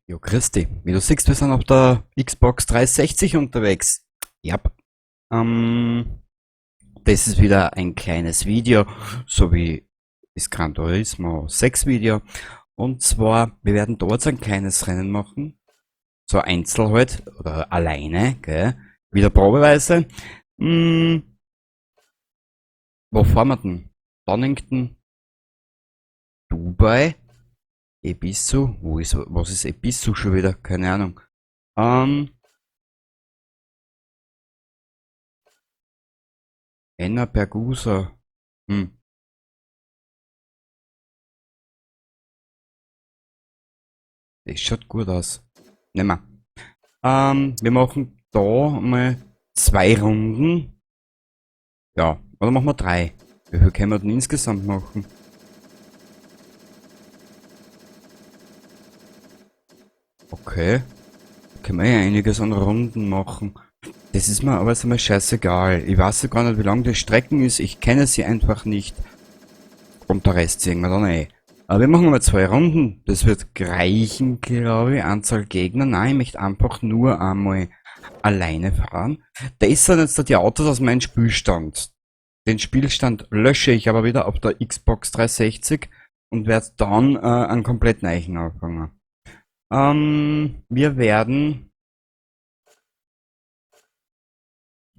Jo, Christi, wie du siehst, wir sind auf der Xbox 360 unterwegs. Ja. Das ist wieder ein kleines Video, so wie das Gran Turismo 6 Video. Und zwar, wir werden dort ein kleines Rennen machen. So einzel halt, oder alleine, gell? Wieder probeweise. Wo fahren wir denn? Donington? Dubai? Ebisu? Was ist Ebisu schon wieder? Keine Ahnung. Enna Pergusa. Das schaut gut aus. Nehmen wir. Wir machen da mal 2 Runden. Ja, oder machen wir 3? Wie viel können wir denn insgesamt machen? Okay. Da können wir ja einiges an Runden machen. Das ist mir aber jetzt einmal scheißegal. Ich weiß ja gar nicht, wie lang die Strecken ist. Ich kenne sie einfach nicht. Und der Rest sehen wir dann eh. Aber wir machen mal 2 Runden. Das wird reichen, glaube ich. Anzahl Gegner. Nein, ich möchte einfach nur einmal alleine fahren. Das sind jetzt die Autos aus meinem Spielstand. Den Spielstand lösche ich aber wieder auf der Xbox 360 und werde dann einen komplett neuen anfangen. Wir werden...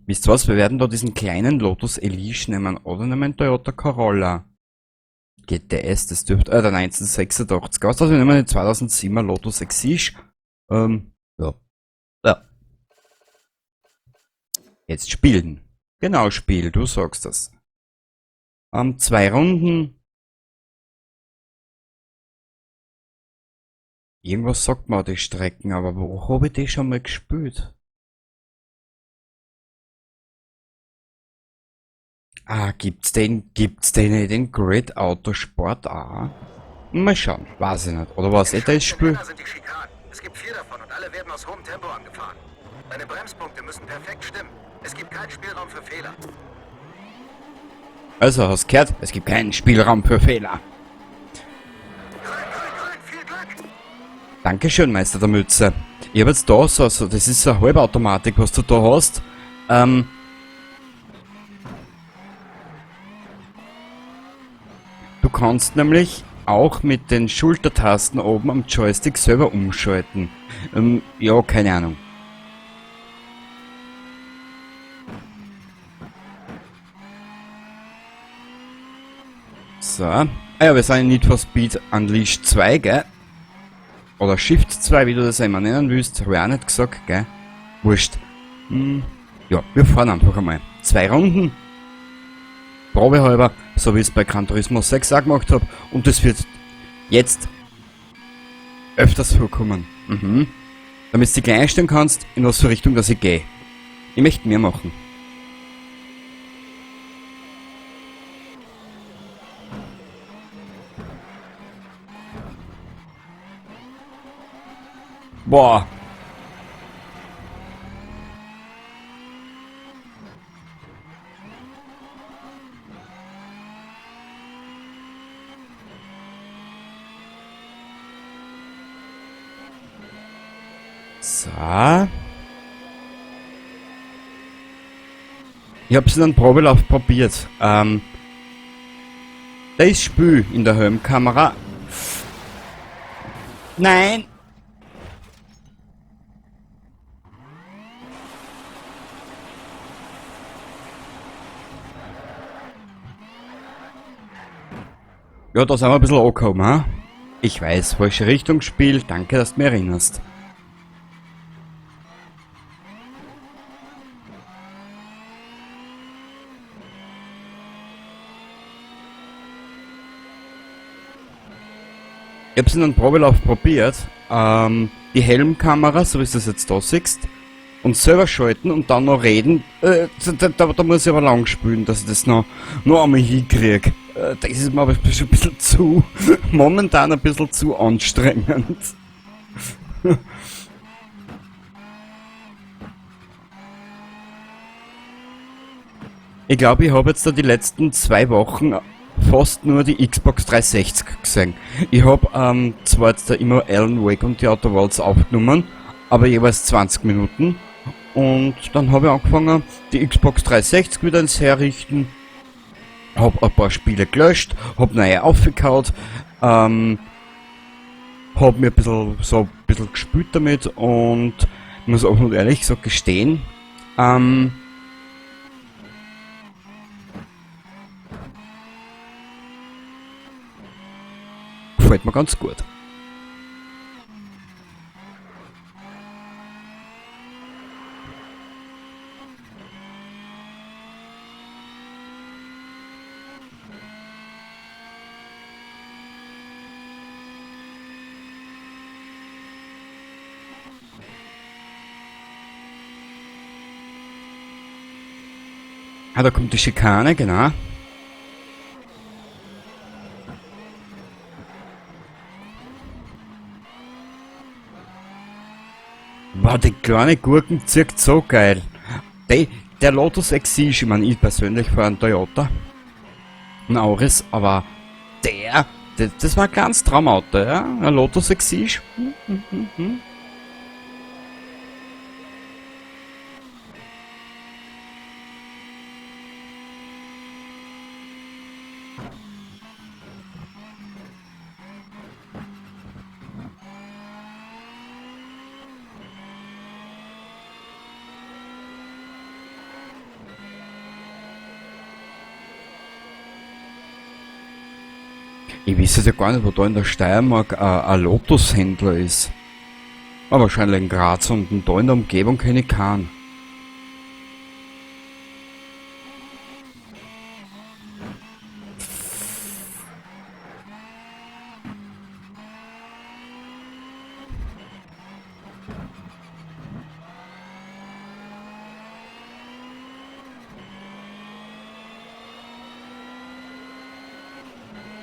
Wisst ihr was? Wir werden da diesen kleinen Lotus Elise nehmen oder nehmen einen Toyota Corolla. GTS, das dürfte... Der 1986. Was, also wir nehmen den 2007er Lotus Exige. Ja. Ja. Jetzt spielen. Genau, Spiel, du sagst das. 2 Runden. Irgendwas sagt mir die Strecken, aber wo hab ich die schon mal gespielt? Ah, gibt's den nicht den Grid Autosport auch? Mal schauen, weiß ich nicht. Oder was? Das Spiel? Sind die Schikanen. Es gibt 4 davon und alle werden aus hohem Tempo angefahren. Deine Bremspunkte müssen perfekt stimmen. Es gibt keinen Spielraum für Fehler. Also, hast gehört? Es gibt keinen Spielraum für Fehler. Grün, grün, grün, viel Glück! Dankeschön, Meister der Mütze. Ich hab jetzt da so, das ist so eine Halbautomatik, was du da hast. Du kannst nämlich auch mit den Schultertasten oben am Joystick selber umschalten. Ja, keine Ahnung. So. Ah ja, wir sind in Need for Speed Unleashed 2, gell? Oder Shift 2, wie du das immer nennen willst. Hab ich auch nicht gesagt, gell? Wurscht. Ja, wir fahren einfach einmal. 2 Runden. Probehalber, so wie ich es bei Gran Turismo 6 auch gemacht hab. Und das wird jetzt öfters vorkommen. Damit du dich gleich einstellen kannst, in was für Richtung, dass ich gehe. Ich möchte mehr machen. Boah. So. Ich hab's in einem Probelauf probiert. Da ist Spül in der Helmkamera. Nein! Ja, da sind wir ein bisschen angekommen, ha? Ich weiß, falsche Richtung Spiel, danke, dass du mich erinnerst. Ich hab's in einem Probelauf probiert. Die Helmkamera, so wie du das jetzt da siehst, und selber schalten und dann noch reden. Da muss ich aber lang spielen, dass ich das noch einmal hinkrieg. Das ist mir aber schon ein bisschen zu, momentan ein bisschen zu anstrengend. Ich glaube, ich hab jetzt da die letzten 2 Wochen fast nur die Xbox 360 gesehen. Ich habe zwar jetzt da immer Alan Wake und die Outer Worlds aufgenommen, aber jeweils 20 Minuten. Und dann habe ich angefangen, die Xbox 360 wieder ins Herrichten. Hab ein paar Spiele gelöscht, hab neue aufgekaut, hab mir ein bisschen, so ein bisschen gespielt damit und muss auch ehrlich gesagt gestehen, gefällt mir ganz gut. Ah, da kommt die Schikane, genau. Wow, die kleine Gurken zirkt so geil. Der Lotus Exige, ich meine, ich persönlich fahre einen Toyota. Ein Auris, aber das war ein kleines Traumauto, ja? Ein Lotus Exige. Ich weiß ja gar nicht, wo da in der Steiermark ein Lotus-Händler ist. Aber wahrscheinlich in Graz und da in der Umgebung kenne ich keinen.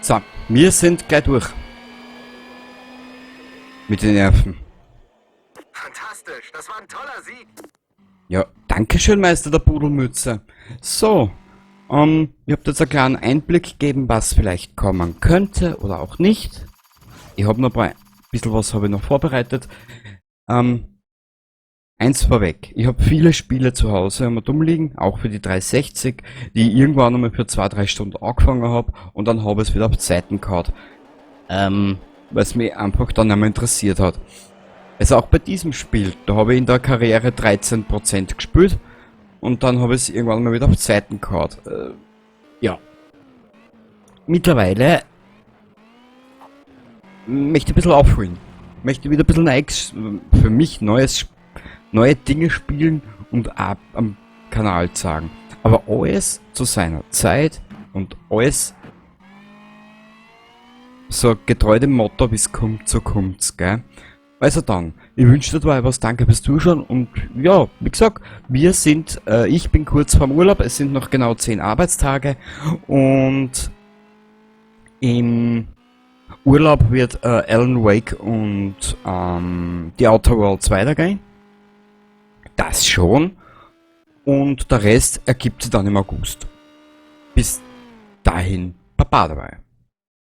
So, wir sind gleich durch. Mit den Nerven. Fantastisch, das war ein toller Sieg. Ja, danke schön, Meister der Pudelmütze. So, ich hab jetzt einen kleinen Einblick gegeben, was vielleicht kommen könnte oder auch nicht. Ich hab noch ein bisschen was habe ich noch vorbereitet. Eins vorweg, ich hab viele Spiele zu Hause am rumliegen, auch für die 360, die ich irgendwann einmal für 2-3 Stunden angefangen hab und dann hab ich's wieder auf Zeiten gehauen. Weil's mich einfach dann nicht mehr interessiert hat. Also auch bei diesem Spiel, da hab ich in der Karriere 13% gespielt und dann hab ich's irgendwann mal wieder auf Zeiten gehauen. Ja. Mittlerweile möchte ich ein bisschen aufholen. Möchte wieder ein bisschen neues, für mich neues, neue Dinge spielen und auch am Kanal zeigen. Aber alles zu seiner Zeit und alles so getreu dem Motto, wie's kommt, so kommt's, gell? Also dann, ich wünsche dir dabei was, danke fürs Zuschauen und ja, wie gesagt, ich bin kurz vorm Urlaub, es sind noch genau 10 Arbeitstage und im Urlaub wird Alan Wake und die Outer Worlds weitergehen. Das schon. Und der Rest ergibt sich dann im August. Bis dahin, Baba dabei.